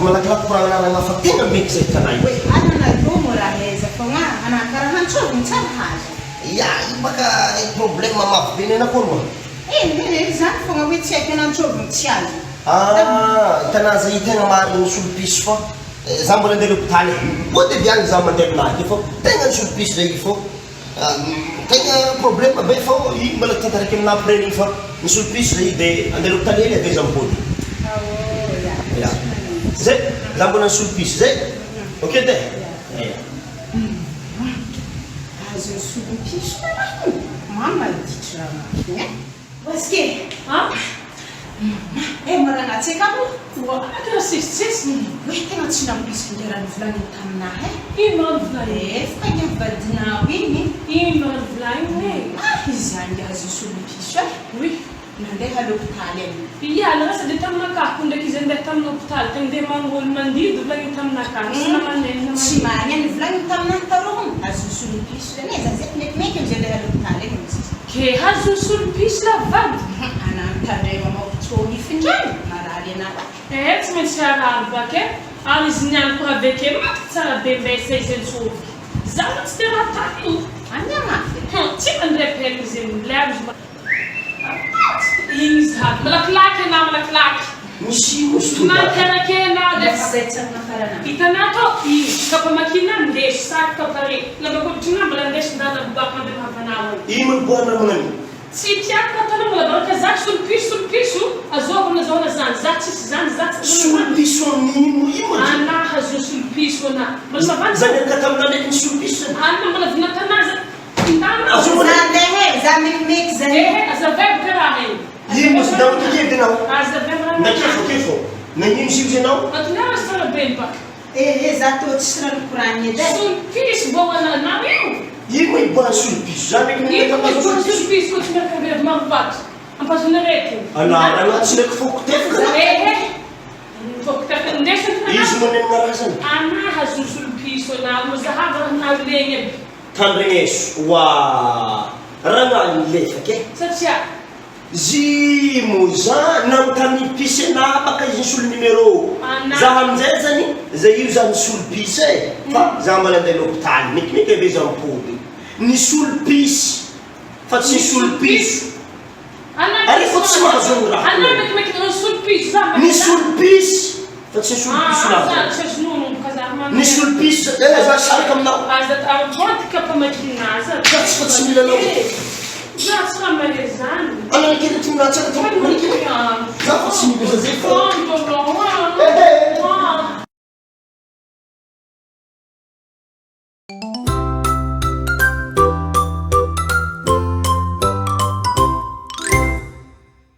Mipody malakilaky koragna anaragna fa tegna mety zay hitanay io e. Ary anareo mora aiza fogna ana karaha antsoviny tsara hazo. Ya io baka problème mafy be nena koa moa. Eh eh zany fogna hoe tsy haiko ana antsoviny tsy azo. Ah hitanà zay tegna marigny nisolo piso fa za mbola andeha l'hôpital e. Mipody avy agny za mandeha aminahy ake fô tegna nisolo piso zay io fô tegna problème be fô io mbola tantaraiky aminà après igny fa nisolo piso zay io de andeha l'hôpital hely avy eo za mipody. Ya zay za mbola nisolo piso zay ok edy e. Ya. Azon'ny solom-piso raha iny. Mama maditra raha mafy eh. Waske a! Mama eh marana tsy akamo. Oa karaha sesitsesy. Oe tegna tsy nampoiziko ndray raha novolaniny taminahy eh. Ino raha novolaniny? Eh faka ny vadinao igny. Ino raha novolaniny e? Ah izy ngiahy azo solom-piso eh. Oui. Nandeha l'hôpitaly any. Ia, lasa dia taminakahy ndraiky izy andeha tamin'ny hôpitaly tany andeha mangôly mandidy volagniny taminakahy tsy namaneno na Tsy manino. marigny ny volagniny taminahy tarôhogno azo solom-piso zany e, za zay mekimeky amizay andeha l'hôpitaly agny ozy izy. Ke azo solom-piso la vady. Anah mitandrema mampitsôhify indray marary anah. Eh tsy maintsy harary baka e, ary izy niany koa aveke maty tsara be mbesa izy antsôvoky. Za moa tsy te raha tany io. Ania mafy e. Hum tsy mandray perte izy milay izy. Iny izy aby. Malakilaky anah malakilaky. Misy ino izy toy Mankarake anah alefa. Misy zay tsy anafarana. Hitanah tao iny. Kapa makina ndeso sary kapa re. Lamba koditrinah mbola ndeso ndana miboaka mandeha mahavanah ao. Ino moa niboahana raha magnano io? Tsy tiako ataonao mbola baraka zah solopiso solopiso azoako nazahoana zany zah tsisy zany zah tsy nazahoana zany. Solopiso amin'ino io moa dia. Anah hazoa solopiso anah. Mbola mavandy Zany niaraka taminah ndraiky ny solopiso zany. Anah mbola vinatana zah. Za andeha e, za mekimeky zany. Ehe, azavaiko ka raha io. Ino moa zany kely enao? Nakefo kefo. Nagnino izy io izy enao? Matinao izy tsara be baka. Ehe, za tô tsisy raha nokoragniny edy e. Solopiso vao ananao io. Ino moa iboahan'ny solopiso zany ndraiky Ino miaraka moa amin'ny iboahan'ny solopiso? solopiso koa tsy miaraka vehivavy marovato. Ampazona aretina. Anarana tsy ndraiky foko tefaka na. Ehe. Foko tefaka ndesiny fa Izy moa nenina raha zany. Anah azo solopiso anah moa zahava raha naho legny aby. Tandregneso oa ragnahy milefaka e. Satria. Zimo za nanontany pice anah baka izy nisolo numéro Anah. za amizay zany zay io za nisolo pice e fa za mbola andeha l'hôpital mekimeky ave za mipody nisolo pice fa tsy nisolo piso Ary efa tsy mahazo ny raha. Nisolo piso fa tsy nisolo piso lava. Nisolo piso eh za saraka aminao. Za tsy fa tsy mila anao. Anana kely ty mila tsara ty. Za fa tsy mila zay fa.